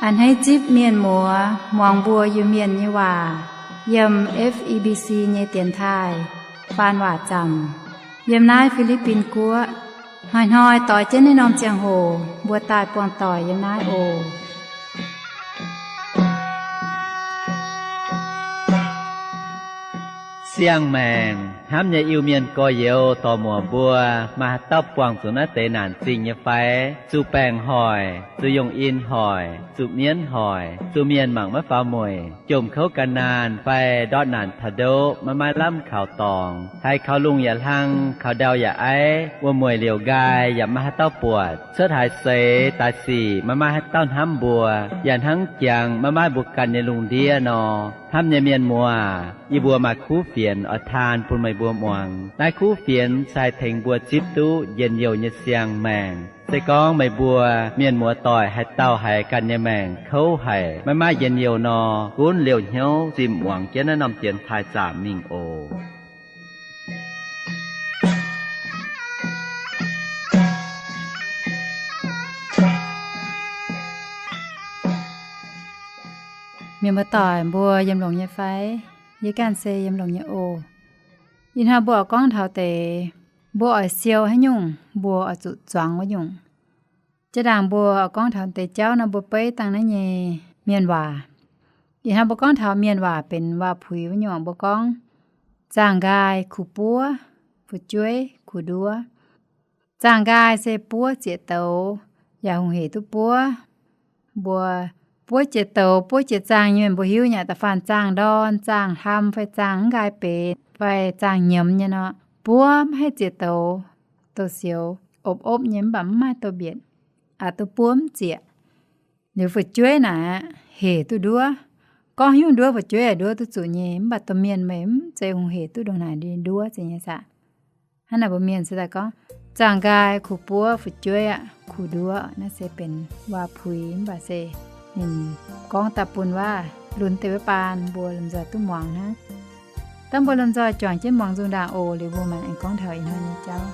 A'hneiv zipv mienh muoz muangx mbuo Iu-Mienh nyei waac yiem F E B C nyei dienx taaih faan waac zaamc yiem naaiv Fi^li^bin Guoqv. Hnoi-hnoi doix jienv naaiv norm ziangh hoc mbuo daaih buangh doic yiem naaiv oc. Siang-maengc hnamv nyei Iu-Mienh gorx-youz dorc-muoc mbuo, maaih haaix dauh buangh zuqc naaiv deix naanc zingh nyei fai? Zuqc baengc hoic, zuqc yongh in hoic, zuqc mienv hoic, zuqc mienh mangc maiv faaux mueic, jomc kouv gan naanh fai ndortv naanc taux ndoqv maiv maaih lamh kaux dorngx, haiz kaux lungh yaac hlang, kaux ndau yaac aiv, wuom-mueic liouc nqaai yaac maiv maaih haaix dauh buatc, cuotv haaix seix daaih sic maiv maaih haaix dauh hnamv mbuo, yaac hnangv jangx maiv maaih mbuo ganh nyei lungh ndiev nor. Hnamv nyei mienh muoz, yie mbuo maaih kuv fienx oix taan bun meih mbuo muangx. Naaiv kuv fienx se haih tengx mbuo zipv duqv njien-youh nyei siang-maengc. Se gorngv meih mbuo mienh muoz-doic haaix dauh haiz ganh nyei maengc kouv haic, maiv maaih njien-youh nor, gunv liouh hnyouv zimh muangx jienv naaiv norm dienx taaih zaamc mingh oc. Mienh muoz-doic mbuo yiem longx nyei fai? Yie ganh se yiem longx nyei oc. Ih hnoi mbuo oix gorngv taux deix mbuo oix siou haaix nyungc, mbuo oix zuqc zuangx wuov nyungc. Jiex ndaangc mbuo oix gorngv taux deix jauv nor, mbuo beiv dangh naaiv nyei mienh waac. Ih hnoi mbuo gorngv taux mienh waac benx waac-puix wuov nyungc, mbuo gorngv zaangh nqaai kuh buov, fu'jueiv kuh nduov. Zaangh nqaai se buov zieqc douz, yaac hungh hec duqv buov. Mbuo buov jiex douz, buov jiex zaangh nyei mienh mbuo hiuv nyei, da'faanh zaangh ndorn, zaangh hlam fai zaangh mv nqaai benx fai zaangh nyiemz nyei nor, buov maiv haih zieqc douz, douz-sioux opv-opv nyei mv baac mv maaih douz-mbietc, aqc duqv buov mv zieqc. Liuz fu'jueiv naaic hec duqv nduov. Gorngv hiuv nduov fu'jueiv yaac nduov duqv zuqc nyei, mv baac domh mienh meih mv zeiz hungh hec duqv ndongc naaic nduov zieqc nyei saah? Hnangv naaic mbuo mienh se daaih gorngv zaangh nqaai kuh buov, fu'jueiv aqc kuh nduov. Naaiv se benx waac-puix mv baac se ninh gorngv daaih bun waac-lunx deix wuov baan mbuo lomh nzoih duqv muangx hnangv. Dangh mbuo lomh nzoih juangc jienv muangx nzung ndaangc oc. Liuz mbuo maanc aengx gorngv taux ih hnoi nyei jauv.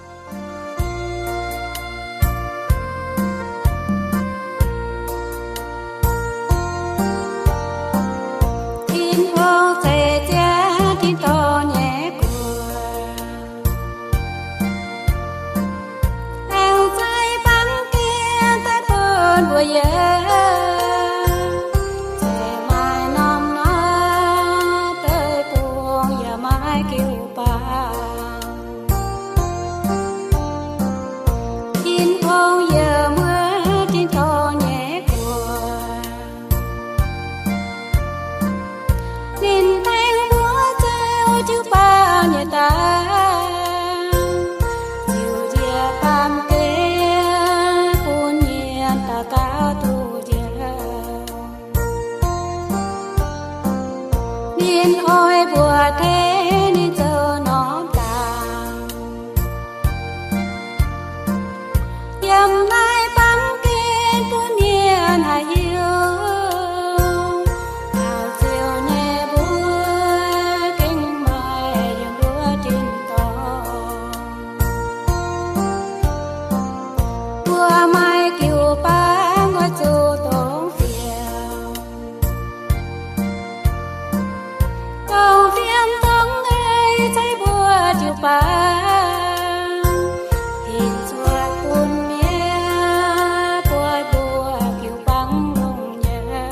Tin-Hungh zeix jienv tin-dorngh nyei guoqv, aengx zeix baamh gen daaih bun mbuo yiem. Zeiz maaih norm-norm deic-bung yaac maiv giuv baamh. Tin-Hungh yiem wuov tin-dorngh nyei guoqv, ninh tengx mbuo ziouc jiu-baang nyei daaih, ziouc njiec baamh gen bun mienh daux gaux duqv njoux. Ninh oix mbuox tengx ninh zoux norm dangx, yiem naaiv baamh gen bun mienh haih hiuv. Taux ziouc nyei mbuo gengh maaih yiem wuov tin-dorngh, mbuo maaih jiu-baang oix zuqc dongh fienx. Dongh fienx dongh ei ceix mbuo jiu-baang, hinc cuotv bun mienh buatc mbuo jiu-baang longx nyei.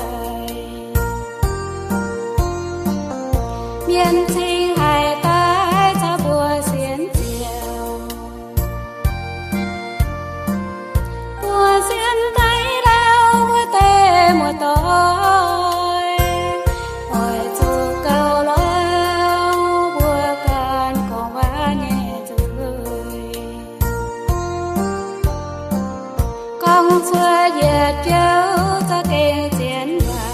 Mienh cingx haiz daaih caux mbuo sienx Ziouv. Mbuo sienx daaih lauh wuov deix muoz-doic, oix zuqc gauh lorz mbuo ganh gorngv waac nyei nzuih, gorngv cuotv yietc jouv za'gengh zien waac.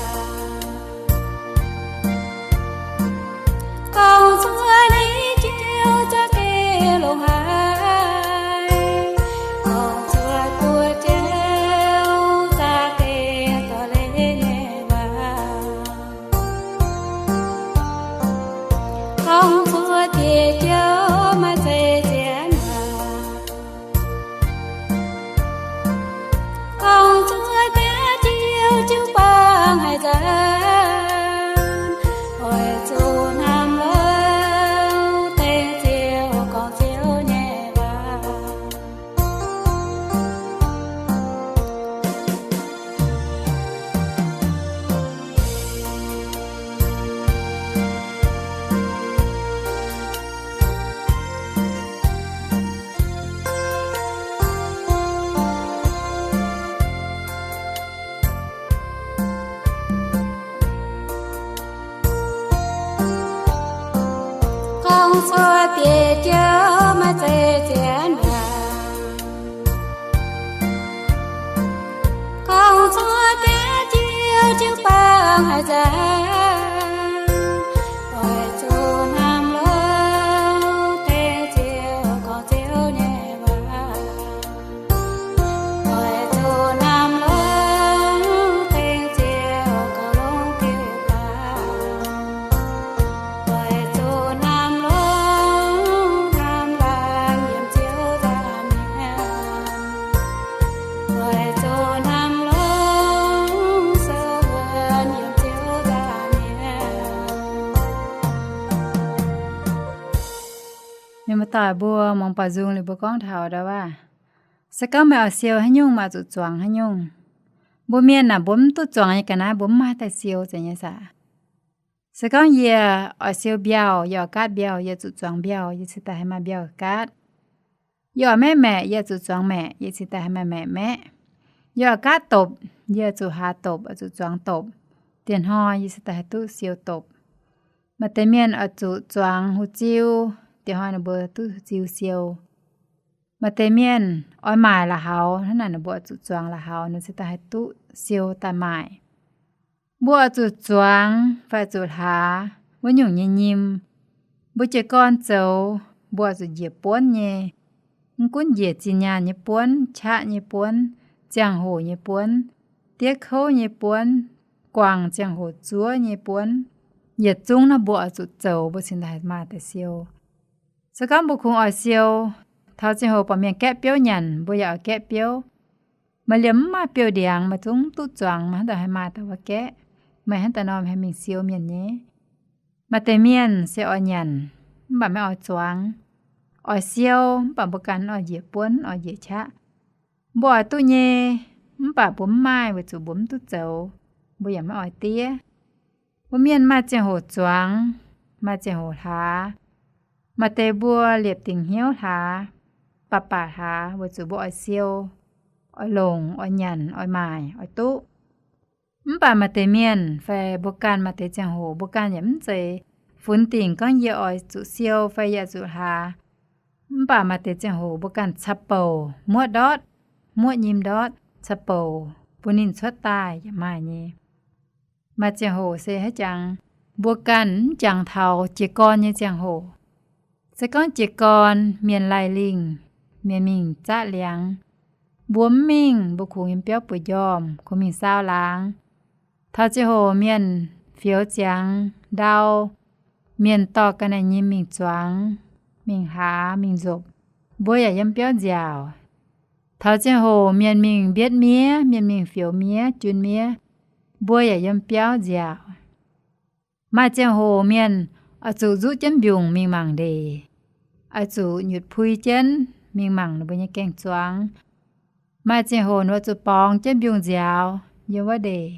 Cuotv diex jiouv maiv zeiz zien waac, gorngv cuotv diex jiouv jiu-baang haaix zanc, oix zuqc hnamv longx dengv Ziouv gorngv Ziouv nyei waac. Oix zuqc hnamv longx dengv Ziouv gorngv longx jiu-baang. Oix zuqc hnamv longx hnamv laangz yiem Ziouv nzaangc mi'aqv. Oix zuqc hnamv longx sou wuonx yiem Ziouv nzaangc mi'aqv. Mienh muoz-doic mbuo, muangx baaux nzung liuz mbuo gorngv taux ndau wuov, se gorngv meih oix siou haaix nyungc, meih oix zuqc zuangx haaix nyungc. Mbuo mienh naaic, mbuo mv duqv zuangx nyei ga'naaiv mbuo mv maaih haaix daaih siou zeiz nyei saah. Se gorngv yie oix siou mbiauh, yie oix gaatv mbiauh, yie zuqc zuangx mbiauh, yie cingx daaih haih maaih mbiauh gaatv. Yie oix maeqv maeqc, yie zuqc zuangx maeqc, yie cingx daaih haih maaih maeqc maeqv. Yie oix gaatv dopc, yie zuqc haaz dopc, oix zuqc zuangx dopc. Dieh hnoi yie cingx daaih haih duqv siou dopc. Maaih deix mienh oix zuqc zuangx hu'jiu, dieh hnoi ninh mbuo duqv hu'jiu siou. Maaih deix mienh oix maaic la'haux, hnangv naaic ninh mbuo oix zuqc zuangx la'haux, ninh cingx daaih haih duqv siou daaih maaic. Mbuo oix zuqc zuangx fai zuqc hlaax wuov nyungc nyei nyim. Mbuo jiez gorn zoux, mbuo oix zuqc njiec buonv nyei. Mv gunv njiec zinh nyaanh nyei buonv, qaqv nyei buonv, ziangh hoc nyei buonv, diev kouv nyei buonv, guangc ziangh hoc zuov nyei buonv, yietc zungv naaiv mbuo oix zuqc zoux, mbuo cingx daaih maaih deix siou. Se gorngv mbuo kungx oix siou, taux ziangh hoc buatc mienh gaeqv biouv nyanc, mbuo yaac oix gaeqv biouv. Maaih liemh mv maaih biouv-ndiangx, meih zungv mv duqv zuangx, meih hnangv daaih haih maaih dauh wuov gaeqv, meih hnangv daaih nor haih mingh siou mienh nyei. Maaih deix mienh se oix nyanc, mv baac maiv oix zuangx. Oix siou, mv baac mbuo ganh oix njiec buonv, oix njiec qaqv. Mbuo oix duqv nyei, mv baac mbuo mv maaih weic zuqc mbuo mv duqv zoux, mbuo yaac maiv oix diev. Mbuo mienh maaih ziangh hoc zuangx, maaih ziangh hoc hlaax. Maaih deix mbuo liepc dingc hnyouv hlaax, baac baac hlaax weic zuqc mbuo oix siou, oix longc, oix nyanc, oix maaic, oix duqv. Mv baac maaih deix mienh fai mbuo ganh maaih deix ziangh hoc mbuo ganh yaac mv zeiz funx dingc gorngv yie oix zuqc siou fai yie oix zuqc hlaax. Mv baac maaih deix ziangh hoc mbuo ganh caqv-bouc muoqv ndortv, muoqv nyim ndortv caqv-bouc bun ninh cuotv daaih yaac maaih nyei. Maaih ziangh hoc se haiz jangx, mbuo ganh mv jangx taux jiez gorn nyei ziangh hoc. Se gorngv jiez gorn mienh laih lingh, mienh mingh zaqv liangx, mbuo mv mingh, mbuo kungx yiem biauv buoz-njormh, kungx mingh saau laangz. Taux ziangh hoc mienh fioux ziangx ndau, mienh dorh ga'naaiv nyim mingh zuangx, mingh hlaax, mingh nzopc, mbuo yaac yiem biauv nziaauc. Taux ziangh hoc mienh mingh mbietv miev, mienh mingh fioux miev, jun miev, mbuo yaac yiem biauv nziaauc. Maaih ziangh hoc mienh oix zuqc nzuqv jienv mbiungc mingh mangc ndeic, oix zuqc nyutc pui jienv mingh mangc ninh mbuo nyei gaeng-zuangx. Maaih ziangh hoc ninh mbuo zuqc borngz jienv mbiungc nziaaux yiem wuov ndeic.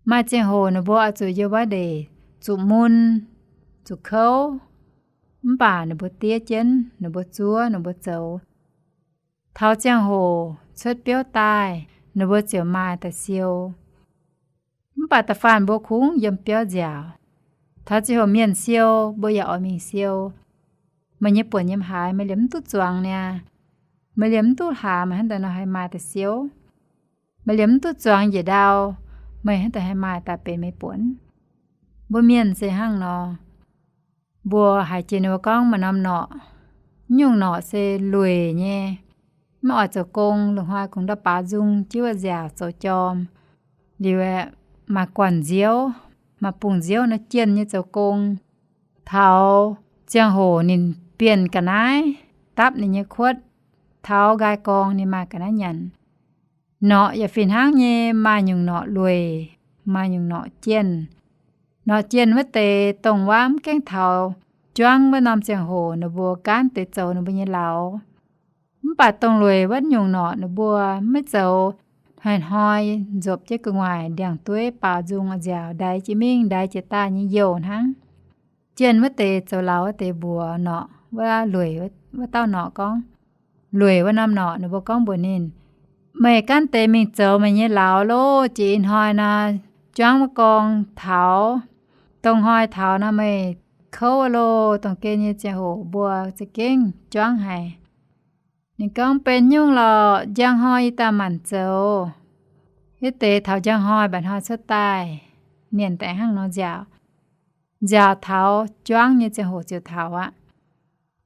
Maaih ziangh hoc ninh mbuo oix zuqc yiem wuov ndeic zuqc mun, zuqc kouv, mv baac ninh mbuo diev jienv, ninh mbuo zuov, ninh mbuo zoux. Taux ziangh hoc cuotv biouv daaih, ninh mbuo ziouc maaih daaih siou. Mv baac da'faanh mbuo kungx yiem biauv nziaauc. Taux ziangh hoc mienh siou, mbuo yaac oix mingh siou. Meih nyei buonc yiem haaix, meih liemh mv duqv zuangx niaa. Meih liemh mv duqv hlaax, meih hnangv daaih nor haih maaih daaih siou. Meih liemh mv duqv zuangx njiec ndau, meih hnangv daaih haih maaih daaih benx meih buonc. Mbuo mienh se hnangv nor. Mbuo haiz jiex ninh mbuo gorngv maaih norm norqc, nyungc norqc se lueic nyei, maiv oix zoux gong, lungh hnoi kungx ndau baaux nzung jiuv nziaauc zoux jorm. Liuz aeqv, maaih guanh nziouv, maaih bungx nziouv nor jienh nyei zoux gong. Taux ziangh hoc ninh bienh ga'naaiv dapv ninh nyei kuotv, taux nqaai gorngv ninh maaih ga'naaiv nyanc. Norqc yaac fih hnangv nyei, maaih nyungc norqc lueic, maaih nyungc norqc jienh. Norqc jienh wuov deix dongh wuov mv gaengh taux juangv wuov norm ziangh hoc ninh mbuo gaanv deix zoux ninh mbuo nyei lauz. Mv baac dongh lueic wuov nyungc norqc ninh mbuo maiv zoux, hnoi-hnoi nzopc jienv gu'nguaaic ndiangx-dueiv baaux nzung nziaauc, ndaix jiex mingh ndaix jiex daaih nyei youh hnangv. Jienh wuov deix zoux lauz wuov deix mbuox norqc wuov lueic wuov dauh norqc gorngv, lueic wuov norm norqc ninh mbuo gorngv mbuox ninh, meih gaanv deix mingh zoux meih nyei lauz loh, jiex ih hnoi nor, juangv wuov gorngv taux, dongh hnoi taux nor meih kouv loh, dongh gen nyei ziangh hoc mbuo za'gengh juangv haic. Ninh gorngv, Benx nyungc lorqc, njang hnoi yie daaih manc zoux. Hitv deix taux njang hnoi mba'hnoi cuotv daaih, mienh daaih hnangv nor nziaauc. Nziaauc taux juangv nyei ziangh hoc ziouc taux aqv.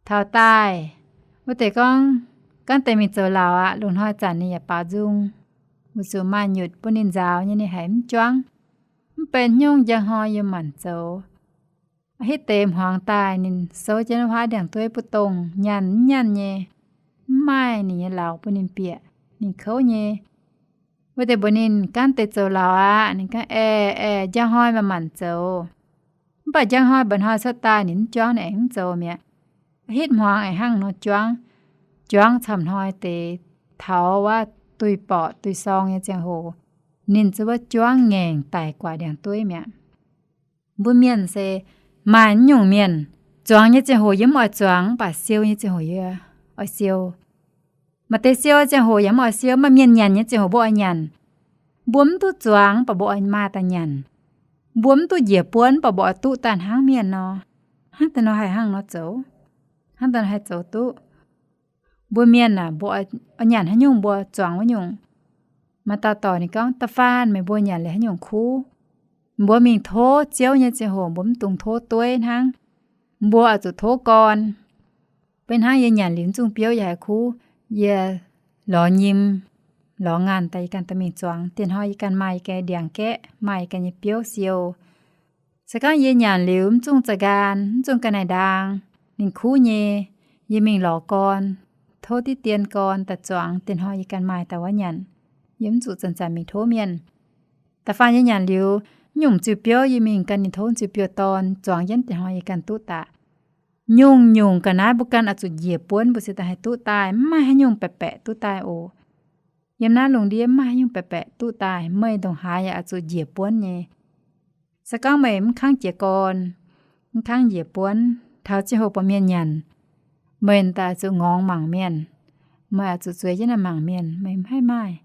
Taux daaih, wuov deix gorngv, Gaanv deix mingh zoux lauz aqv. Lungh hnoi zanc ninh yaac baaux nzung, weic zuqc maaih nyutc bun ninh nzaaux nyei, ninh haiz mv juangv. Mv benx nyungc, njang hnoi yie manc zoux. Hitv deix hmuangx daaih ninh souv jienv wuov haav ndiangx-dueiv buov dongh nyanc mv nyanc nyei, mv maaih ninh nyei lauz bun ninh bieqc, ninh kouv nyei. Wuov deix mbuox ninh, Gaanv deix zoux lauz aqv. Ninh gorngv, Aeqv, aeqv, njang hnoi maaih manc zoux. Mv baac njang hnoi mba'hnoi cuotv daaih ninh mv juangv, ninh aengx mv zoux mi'aqv. Hitv hmuangx aengx hnangv nor juangv. Juangv camv hnoi deix, taux wuov duih borqc duih sorng nyei ziangh hoc, ninh zuov wuov juangv ngaengc daic guaax ndiangx-dueiv mi'aqv. Mbuo mienh se maaih nyungc mienh, zuangx nyei ziangh hoc yie mv oix zuangx, mv baac siou nyei ziangh hoc yie oix siou. Maaih deix siou ziangh hoc yaac mv oix siou. Maaih mienh nyanc nyei ziangh hoc mbuo oix nyanc, mbuo mv duqv zuangx, mv baac mbuo oix maaih daaih nyanc. Mbuo mv duqv njiec buonv, mv baac mbuo oix duqv daaih hnangv mienh nor. Hnangv daaih nor haih hnangv nor zoux, hnangv daaih nor haih zoux duqv. Mbuo mienh aac, mbuo oix nyanc haaix nyungc mbuo zuangx wuov nyungc. Maaih dauh doic ninh gorngv, Da'faanh meih mbuo nyanc liuz haaix nyungc kuv, mbuo mingh tov Ziouv nyei ziangh hoc mbuo mv dungx tov dueiv hnangv. Mbuo oix zuqc tov gorn. Beiv hnangv yie nyanc liuz mv zungh biouv yaac haiz kuv, yie lorz nyim, lorz ngaanh daaih yie ganh dorh mingh zuangx. Diex hnoi yie ganh maaih yie ganh ndiangx-gaeqv, maaih yie ganh nyei biouv siou. Se gorngv yie nyanc liuz mv zungh za'nqaan, mv zungh ga'naaiv-ndaang, ninh kuv nyei, yie mingh lorz gorn, tov diqv dien gorn daaih zuangx. Diex hnoi yie ganh maaih daaih wuov nyanc, yie mv zuqc zanc-zanc mingh tov mienh. Da'faanh yie nyanc liuz nyungc ziuh biouv, yie mingh ganh ninh tov ziuh biouv-dorn zuangx jienv, diex hnoi yie ganh duqv daaih. Nyungc-nyungc ga'naaiv mbuo ganh oix zuqc njiec buonv mbuo se daaih haih duqv daaih. Mv maaih haaix nyungc baeqc baeqc duqv daaih oc. Yiem naaiv lungh ndiev mv maaih haaix nyungc baeqc baeqc duqv daaih. Meih ndongc haaix yaac oix zuqc njiec buonv nyei. Se gorngv meih mv kangv jiez gorn, mv kangv njiec buonv, taux ziangh hoc buatc mienh nyanc, meih daaih zuqc ngorngx mangc mienh. Meih oix zuqc zueiz jienv naaiv mangc mienh, meih mv haih maaih,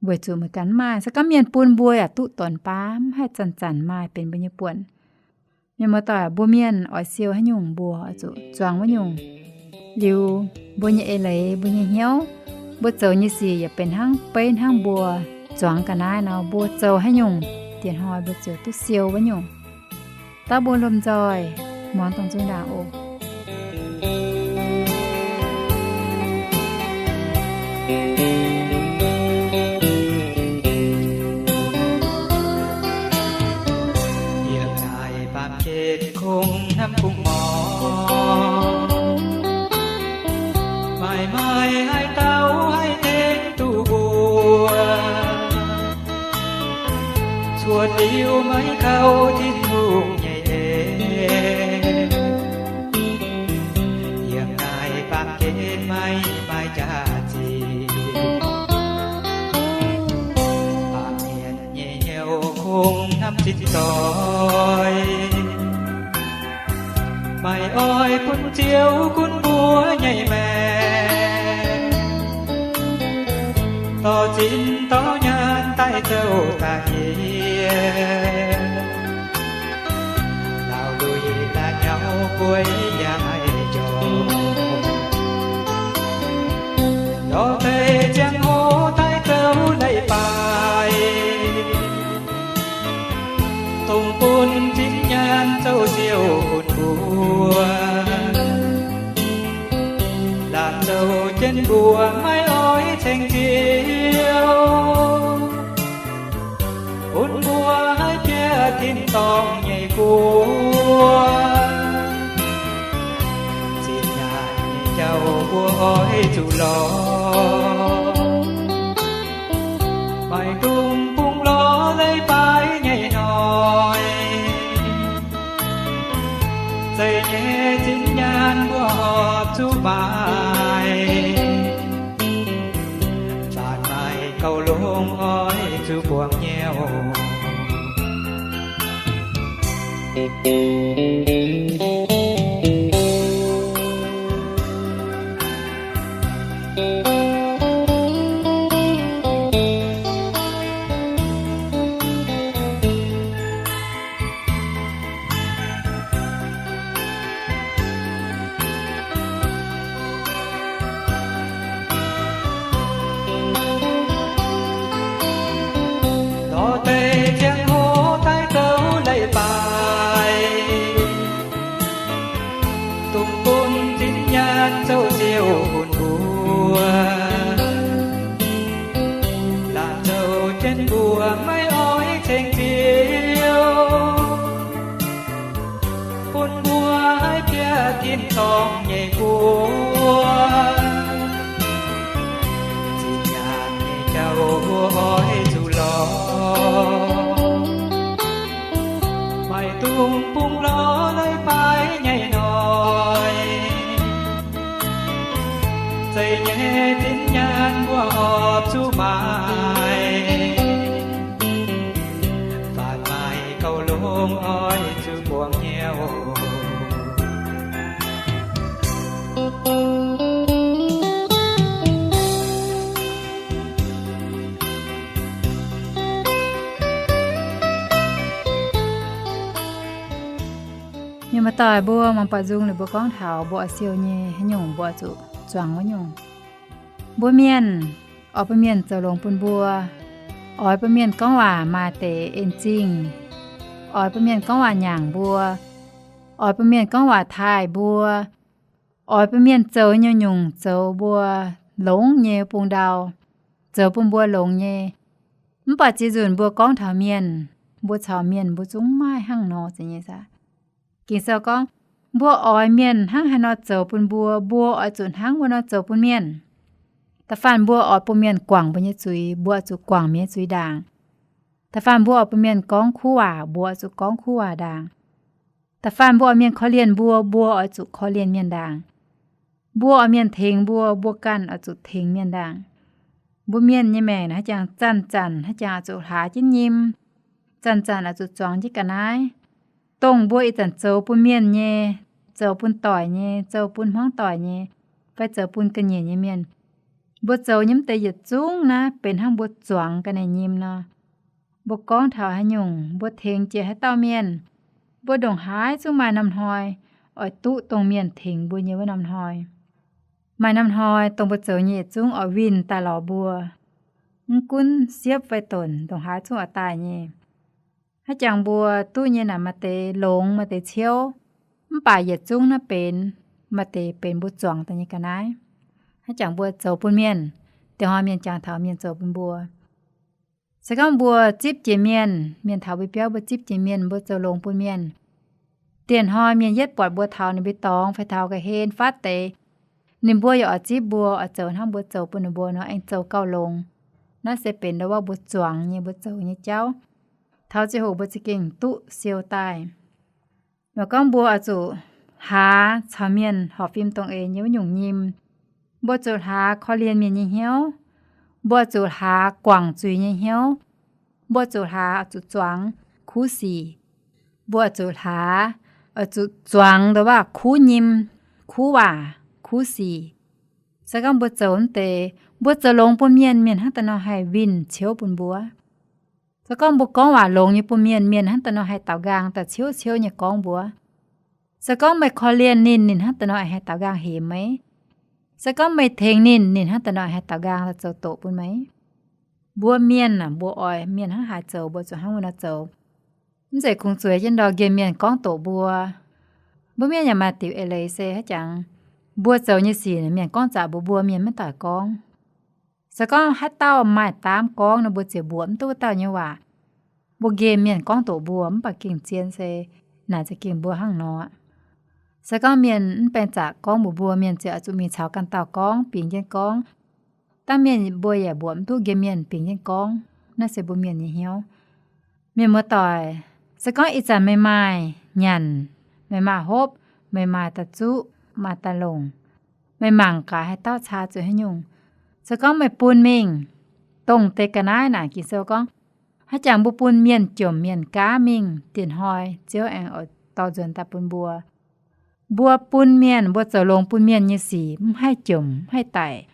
weic zuqc meih ganh mv maaih. Se gorngv mienh bun mbuo yaac duqv donx baav, mv haih zanc-zanc maaih benx mbuo nyei buonc. Mienh muoz-doic, mbuo mienh oix siou haaix nyungc mbuo oix zuqc zuangx wuov nyungc. Liuz mbuo nyei eix leiz, mbuo nyei hnyouv, mbuo zoux nyei sic yaac benx hnangv beiv hnangv mbuo zuangx ga'naaiv nor, mbuo zoux haaix nyungc, diex hnoi mbuo ziouc duqv siou wuov nyungc. Daux bun lomh nzoih muangx dongh nzung ndaangc oc. Yiem naaiv baamh gen kungx hnamv kungx ngorc, maaih maaih haaix dauh haih tengx duqv mbuo, cuotv liuz maiv kaux Tin-Hungh nyei en. Yiem naaiv baamh gen maiv maaih jaax-zinh, baamh mienh nyei hnyouv kungx hnamv zinh doic, maiv oix bun Ziouv gunv mbuo nyei maengc, dorh zinh dorh nyaanh daaih zouv daaih yie. Laauh lui la'nyauv bueix yaac maiv njormh, lorz deix ziangh hoc daaih zouv leiz-baaix, dongh bun zinh nyaanh zouv Ziouv bun mbuo, laanh zouv jienv mbuo maiv oix ceng Ziouv, bun mbuo haih bieqc tin-dorngh nyei guoqv. Zinh nyaanh nyei jauv mbuo oix zuqc lorz, maiv dungx bungx lorz leiz-baaix nyei hnoi. Zeiz nyei zinh nyaanh mbuo horpc zuqc maaih, faanv maaih gauh longx oix zuqc buangh nyei oc. Dungh bung lorz leiz-baaix nyei hnoi, zeiz nyei zinh nyaanh mbuo horpc zuqc maaic, faatv maaih gauh longx oix zuqc muangx hnyouv. Mienh muoz-doic mbuo mangc buatc nzung ninh mbuo gorngv taux mbuo oix siou nyei haaix nyungc mbuo oix zuqc zuangx wuov nyungc. Mbuo mienh, oix bun mienh zoux longx bun mbuo, oix bun mienh gorngv waac maaih deix en zingh, oix bun mienh gorngv waac nyaangc mbuo, oix bun mienh gorngv waac taaih mbuo, oix bun mienh zoux nyungc-nyungc zoux mbuo longx nyei bung ndau, zoux bun mbuo longx nyei. Mv baac ziex nzunc mbuo gorngv taux mienh, mbuo caux mienh mbuo zungv maaih hnangv nor zeiz nyei saah. Ging-Sou gorngv, mbuo oix mienh hnangv haaix nor zoux bun mbuo, mbuo oix zuqc hnangv wuov nor zoux bun mienh. Da'faanh mbuo oix bun mienh guangc mbuo nyei zuiz, mbuo oix zuqc guangc mienh nyei zuiz ndaangc. Da'faanh mbuo oix bun mienh gorngv kuv waac, mbuo oix zuqc gorngv kuv waac ndaangc. Da'faanh mbuo oix mienh korv-lienh mbuo, mbuo oix zuqc korv-lienh mienh ndaangc. Mbuo oix mienh tengx mbuo, mbuo ganh oix zuqc tengx mienh ndaangc. Mbuo mienh nyei maengc naaiv jangx zanc-zanc hnangv jangx oix zuqc hlaax jienv nyim, zanc-zanc oix zuqc zuangx jienv ga'naaiv. Dongh mbuo ih zanc zoux bun mienh nyei, zoux bun doic nyei, zoux bun hmuangv doic nyei, fai zoux bun ga'nyiec nyei mienh, mbuo zoux nyei mv deix yietc zungv naaiv benx hnangv mbuo zuangx ga'naaiv nyim nor. Mbuo gorngv taux haaix nyungc mbuo tengx jiex haaix dauh mienh, mbuo ndongc haaix zungv maaih norm hnoi oix duqv dongh mienh tengx mbuo nyei wuov norm hnoi. Maaih norm hnoi dongh mbuo zoux nyei yietc zungv oix winh daaih lorz mbuo. Mv gunv siepv fai donc, ndongc haaix zungv oix daaih nyei. Hnangv jangx mbuo duqv nyei naaic maaih deix longx maaih deix ciouv, mv baac yietc zungv naaiv benx, maaih deix benx mbuo zuangx daaih nyei ga'naaiv. Hnangv jangx mbuo zoux bun mienh, da'nyeic hnoi mienh jangx taux mienh zoux bun mbuo. Se gorngv mbuo zipv jiex mienh, mienh taux mbuo biauv mbuo zipv jiex mienh, mbuo zoux longx bun mienh, da'nyeic hnoi mienh yietv buatc mbuo taux ninh mbuo dorngx fai taux ga'hlen fatv deix, ninh mbuo yaac oix zipv mbuo, oix zoux hnangv mbuo zoux bun ninh mbuo nor, aengx zoux gauh longx. Naaiv se benx ndo wuov mbuo zuangx nyei mbuo zoux nyei jauv. Taux ziangh hoc mbuo za'gengh duqv siou daaih. Mv baac gorngv mbuo oix zuqc hlaax caux mienh horpc fim dongh eix nyei wuov nyungc nyim, mbuo zuqc hlaax korv-lienh mienh nyei hnyouv, mbuo zuqc hlaax guangc zuiz nyei hnyouv, mbuo zuqc hlaax oix zuqc zuangx kuv sic, mbuo zuqc hlaax oix zuqc zuangx ndo wuov kuv nyim, kuv waac, kuv sic. Se gorngv mbuo zoux mv deix, mbuo zoux longx bun mienh, mienh hnangv daaih nor haih winh ciouv bun mbuo. Se gorngv mbuo gorngv waac longx nyei bun mienh, mienh hnangv daaih nor haih daaux nqaang daaih ciouv ciouv nyei gorngv mbuo. Se gorngv meih korv-lienh ninh, ninh hnangv daaih nor haih daaux nqaang hemx meih. Se gorngv meih tengx ninh, ninh hnangv daaih nor haih daaux nqaang daaih zoux doqc bun meih. Mbuo mienh aah, mbuo oix mienh hnangv haaix zoux mbuo zuqc hnangv wuov nor zoux. Mv zeiz kungx zueiz jienv ndor nqemh mienh gorngv doqc mbuo. Mbuo mienh yaac maaih diuc eix leiz se hnangv jangx, mbuo zoux nyei sic mienh gorngv zaqc mbuox mbuo, mienh maiv daaih gorngv. Se gorngv haaix dauh maaih daamv gorngv nor, mbuo ziouc mbuoqc mv duqv wuov dauh nyei waac. Mbuo nqemh mienh gorngv doqc mbuo mv baac gengh zien se naaic za'gengh mbuo hnangv nor. Se gorngv mienh mv baeng zaqc gorngv mbuox mbuo, mienh ziouc oix zuqc mingh caux ganh dauh gorngv, bingx jienv gorngv. Dangh mienh mbuo yaac mbuoqc mv duqv nqemh mienh bingx jienv gorngv. Naaiv se mbuo mienh nyei hnyouv. Mienh muoz-doic, se gorngv ih zanc meih maaih nyanc, meih maaih hopv, meih maaih daaih zuqv, maaih daaih longc, meih mangc gaax haaix dauh caa zuqc haaix nyungc. Se gorngv meih bun mingh, dongh deix ga'naaiv naaic Ging-Sou gorngv, hnangv jangx mbuo bun mienh jomc mienh gaav mingh, diex hnoi Ziouv aengx oix dorh nzuonx daaih bun mbuo. Mbuo bun mienh, mbuo zoux longx bun mienh nyei sic mv haih jomc mv haih daic.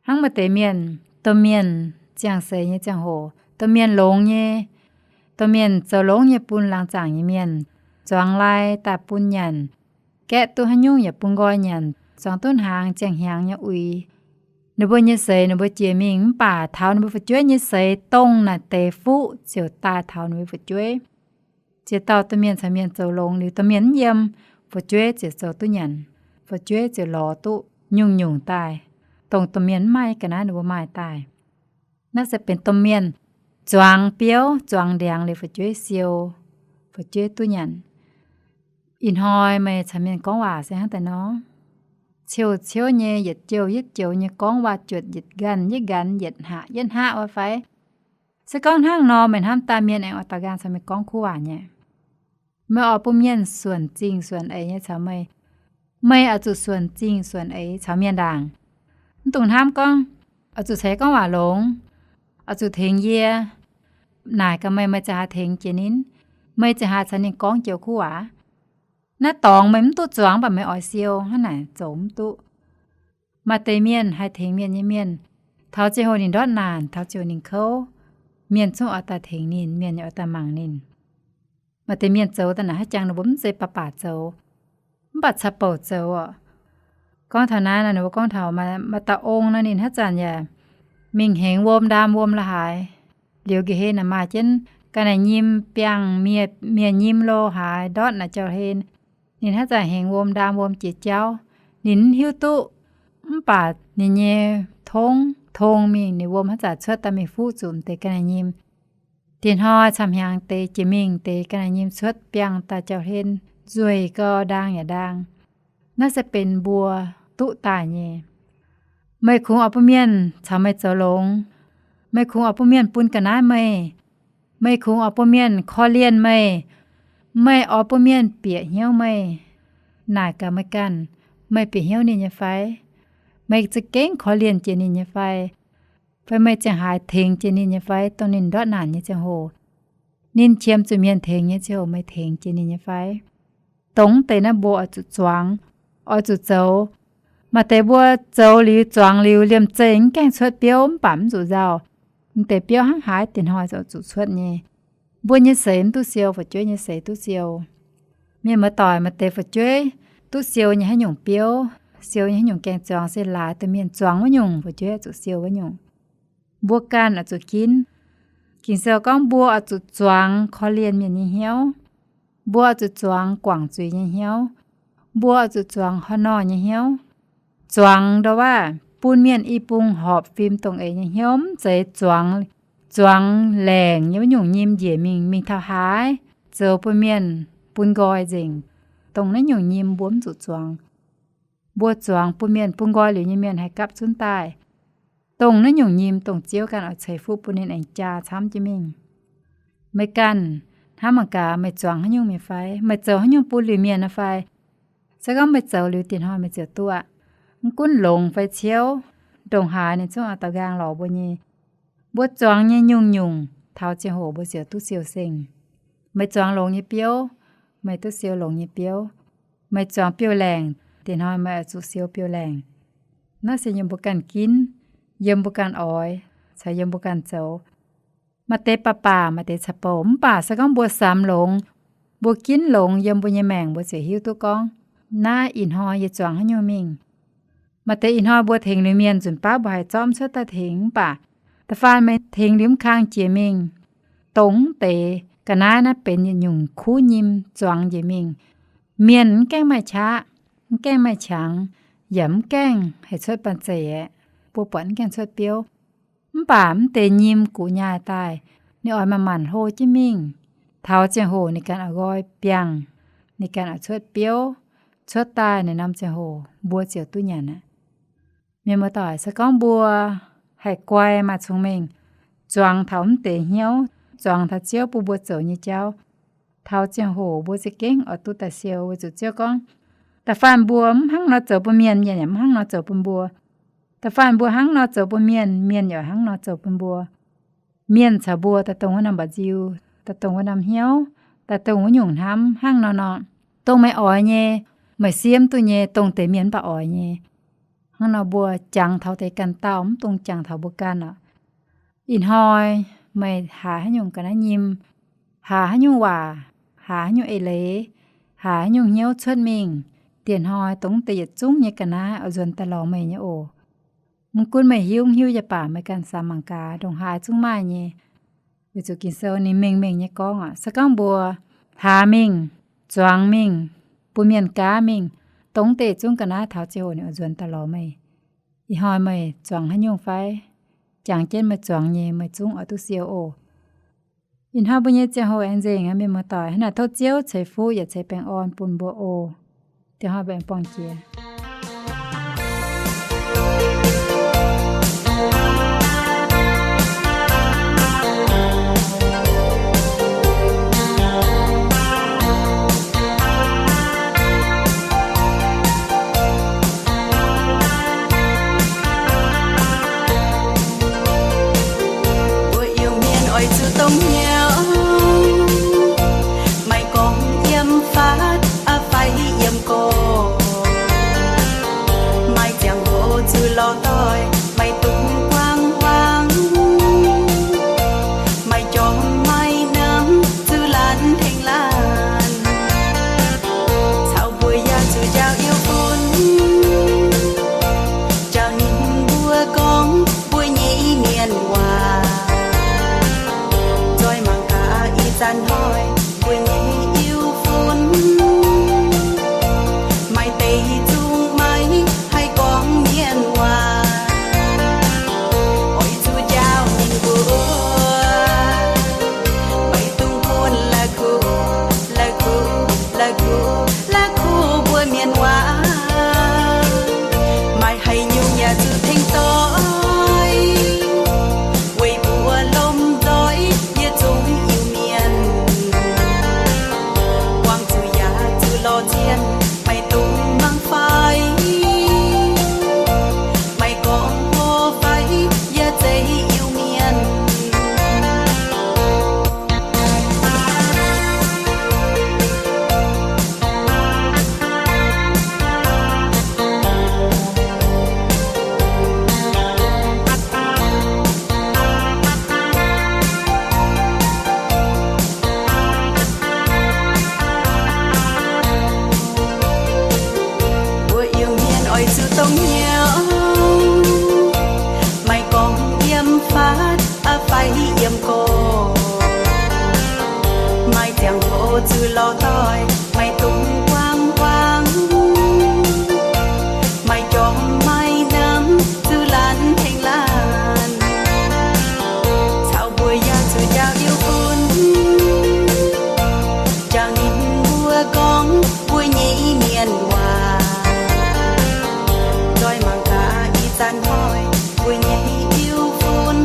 Hnangv maaih deix mienh, domh mienh ziangh seix nyei ziangh hoc, domh mienh longx nyei, domh mienh zoux longx nyei bun laangz zaangc nyei mienh, zuangx lai daaih bun nyanc, gaeqv duqv haaix nyungc yaac bun nqoi nyanc, zuangx duqv hnaangx ziangh hnyangx nyei uix. Ninh mbuo nyei seix ninh mbuo jiex mingh mv baac taux ninh mbuo fu'jueiv nyei seix dongh naaic deix fuqv ziouc daaih taux ninh mbuo fu'jueiv. Ziex dauh domh mienh caux mienh zoux longx liuz, domh mienh mv yiem, fu'jueiv ziouc zoux duqv nyanc, fu'jueiv ziouc lorz duqv nyungc-nyungc daaih, dongh domh mienh mv maaih ga'naaiv ninh mbuo maaih daaih. Naaiv se benx domh mienh zuangx biouv zuangx ndiangx liuz fu'jueiv siou, fu'jueiv duqv nyanc. Ih hnoi meih caux mienh gorngv waac se hnangv daaih nor, ciouv-ciouv nyei, yietc joux yietc joux nyei gorngv waac-juotc, yietc nqanx yietc nqanx, yietc hnaqv yietc hnaqv wuov fai? Se gorngv hnangv nor, meih hnamv daaih mienh aengx oix daaux nqaang caux meih gorngv kuv waac nyei? Meih oix bun mienh suonc zingh suonc eix nyei caux meih. Meih oix zuqc suonc zingh suonc eix caux mienh ndaangc. Mv dungx hnamv gorngv oix zuqc ceix gorngv waac longx, oix zuqc tengx yie. Naaic gaax meih, meih ziouc haih tengx jiex ninh. Meih ziouc haih caux ninh gorngv joux kuv waac. Naaiv dorngx meih mv duqv zuangx, mv baac meih oix siou hnangv naaic zoux mv duqv. Maaih deix mienh haih tengx mienh nyei mienh, taux ziangh hoc ninh ndortv naanc, taux ziangh hoc ninh kouv, mienh zungv oix daaih tengx ninh, mienh yaac oix daaih mangc ninh. Maaih deix mienh zoux daaih naaic haaix jangx ninh mbuo mv zeiz baac baac zoux, mv baac caqv-bouc zoux oc. Gorngv taux naaiv nor, ninh mbuo gorngv taux maaih dauh ong nor, ninh haaix zanc yaac mingh hengx wuom ndaam wuom la'haaix. Liuz nqa'haav naaic maaih jienv ga'naaiv nyim biangh mienh nyim lo haaix ndortv naaic jauv-hlen. Ninh haaix zanc hengx wuom ndaam wuom jiex jauv, ninh mv hiuv duqv. Mv baac ninh nyei tong, tong mingh, ninh wuom haaix zanc cuotv daaih mingh fuqv zuqc deix ga'naaiv nyim. Diex hnoi camv-hnyangx deix jiex mingh deix ga'naaiv nyim cuotv biangh daaih jauv-hlen, nzueic gau, ndaang yaac ndaang. Naaiv se benx mbuo duqv daaih nyei. Meih kungx oix bun mienh caux meih zoux longx. Meih kungx oix bun mienh bun ga'naaiv meih. Meih kungx oix bun mienh korv-lienh meih. Meih oix bun mienh bieqc hnyouv meih. Naaic gaax meih ganh, meih bieqc hnyouv ninh nyei fai? Meih za'gengh korv-lienh jiex ninh nyei fai? Fai meih ziangh haaix tengx jiex ninh nyei fai? Dongh ninh ndortv naanc nyei ziangh hoc, ninh qiemx zuqc mienh tengx nyei ziangh hoc, meih tengx jiex ninh nyei fai? Dongh deix naaiv mbuo oix zuqc zuangx, oix zuqc zoux. Maaih deix mbuo zoux liuz, zuangx liuz, liemh zeih mv gaengh cuotv biouv, mv baac mv zuqc nzauh. Mv deix biouv hnangv haaix diex hnoi oix zuqc cuotv nyei. Mbuo nyei seix mv duqv siou, fu'jueiv nyei seix duqv siou. Mienh muoz-doic, maaih deix fu'jueiv duqv siou nyei haaix nyungc biouv, siou nyei haaix nyungc gaeng-zuangx se laaix deix mienh zuangx wuov nyungc, fu'jueiv oix zuqc siou wuov nyungc. Mbuo ganh oix zuqc ginv. Ging-Sou gorngv mbuo oix zuqc zuangx korv-lienh mienh nyei hnyouv. Mbuo oix zuqc zuangx guangc zuiz nyei hnyouv. Mbuo oix zuqc zuangx horh nor nyei hnyouv. Zuangx ndau waac bun mienh i bung horpc fim dongh eix nyei hnyouv, mv zeiz zuangx, zuangx laengc nyei wuov nyungc nyim njiec mingh, mingh taux haaix zoux bun mienh bun nqoi nzengc. Dongh naaiv nyungc nyim mbuo mv zuqc zuangx. Mbuo zuangx bun mienh bun nqoi liuz nyei mienh haih gapv zunv daaih. Dongh naaiv nyungc nyim dongh Ziouv ganh oix ceix fuqv bun ninh aengx jaa camv jienv mingh. Meih ganh hnamv mangc gaax, meih zuangx haaix nyungc mienh fai? Meih zoux haaix nyungc bun liuz mienh nor fai? Se gorngv meih zoux liuz, diex hnoi meih ziouc duqv aqv. Mv gunv longx fai ciouv, ndongc haaix ninh zungv oix daux nqaang lorz mbuo nyei. Mbuo zuangx nyei nyungc-nyungc, taux ziangh hoc mbuo ziouc duqv siou seng. Meih zuangx longx nyei biouv, meih duqv siou longx nyei biouv. Meih zuangx biouv-laengc, diex hnoi meih oix zuqc siou biouv-laengc. Naaiv se yiem mbuo ganh ginv, yiem mbuo ganh oix, caux yiem mbuo ganh zoux. Maaih deix baac baac, maaih deix caqv-bouc, mv baac se gorngv mbuo samx longx, mbuo ginv longx yiem mbuo nyei maengc, mbuo ziouc hiuv duqv gorngv, naaiv ih hnoi yie zuangx haaix nyungc mingh. Maaih deix ih hnoi mbuo tengx liuz mienh nzunc baav mbuo haiz zorqv mv cuotv daaih tengx, mv baac da'faanh meih tengx liuz mv kang jiex mingh, dongh deix ga'naaiv naaiv benx yietc nyungc kuv nyim zuangx njiec mingh. Mienh mv gaengh maaih qaqv, mv gaengh maaih qangx, yaac mv gaengh haih cuotv banh zeic aeqv, mbuo buatc mv gaengh cuotv biouv. Mv baac mv deix nyim guqc nyaaih daaih, ninh oix manc-manc hlo jienv mingh. Taux ziangh hoc ninh ganh oix nqoi biangh, ninh ganh oix cuotv biouv, cuotv daaih naaiv norm ziangh hoc mbuo ziouc duqv nyanc aqv. Mienh muoz-doic, se gorngv mbuo haih guai maaih cong-mengh, zuangx taux mv deix hnyouv, zuangx taux Ziouv bun mbuo zoux nyei jauv, taux ziangh hoc mbuo za'gengh oix duqv daaih siou, weic zuqc Ziouv gorngv, da'faanh mbuo mv hnangv nor zoux bun mienh, mienh yaac mv hnangv nor zoux bun mbuo. Da'faanh mbuo hnangv nor zoux bun mienh, mienh yaac hnangv nor zoux bun mbuo. Mienh caux mbuo daaih dongh wuov norm mba'nziu, daaih dongh wuov norm hnyouv, daaih dongh wuov nyungc hnamv hnangv nor nor. Dongh meih oix nyei, meih siemv duqv nyei, dongh deix mienh mv baac oix nyei. Hnangv nor mbuo jangx taux deix ganh dauh, mv dungx jangx taux mbuo ganh oc. Ih hnoi meih haaz haaix nyungc ga'naaiv nyim, haaz haaix nyungc waac, haaz haaix nyungc eix leiz, haaz haaix nyungc hnyouv cuotv mingh, diex hnoi dongh deix yietc zungv nyei ga'naaiv oix nzuonx daaih lorz meih nyei oc. Mv gunv meih hiuv mv hiuv nyei baac meih ganh samx mangc gaax, ndongc haaix zungv maaih nyei. Weic zuqc Ging-Sou ninh mengh mengh nyei gorngv oc, se gorngv mbuo haaz mingh, zuangx mingh, bun mienh gaav mingh, dongh deix zungv ga'naaiv taux ziangh hoc ninh oix nzuonx daaih lorz meih. Ih hnoi meih zuangx haaix nyungc fai? Jangx jienv meih zuangx nyei, meih zungv oix duqv siou oc. Ih hnoi mbuo nyei ziangh hoc aengx nzengc aqv, mienh muoz-doic. Hnangv naaic tov Ziouv ceix fuqv yaac ceix baengh orn bun mbuo oc. Diex hnoi mbuo aengx buangh jiex. doic, maiv dungx huaang-huaang, maiv jorm maiv namx zuqc laanh tengx laanh, caux mbuo yaac zuqc njaaux Iu-fun, njaaux ninh mbuo gorngv mbuo nyei mienh waac, zoih mangc gaax ih zanc hnoi mbuo nyei Iu-fun,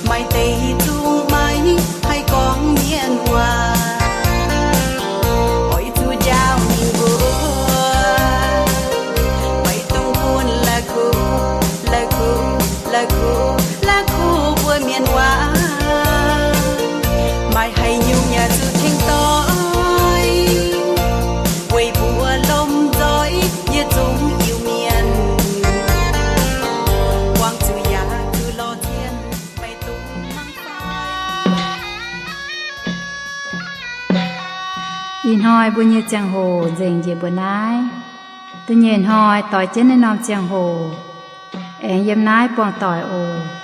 maaih deix zungv maiv haih gorngv mienh waac. Oix zuqc njaaux ninh mbuo, maiv dungx bun la'kuqv, la'kuqv, la'kuqv, la'kuqv mbuo mienh waac. Maaih haaix nyungc yaac zuqc tengx doix, weic mbuo lomh nzoih yietc zungv Iu-Mienh, buangh zuqc yaac zuqc lorz cien, maiv dungx mangc fai. Ih hnoi mbuo nyei ziangh hoc nzengc njiec mbuo naaiv. Da'nyeic hnoi doix jienv naaiv norm ziangh hoc, aengx yiem naaiv buangh doic oc.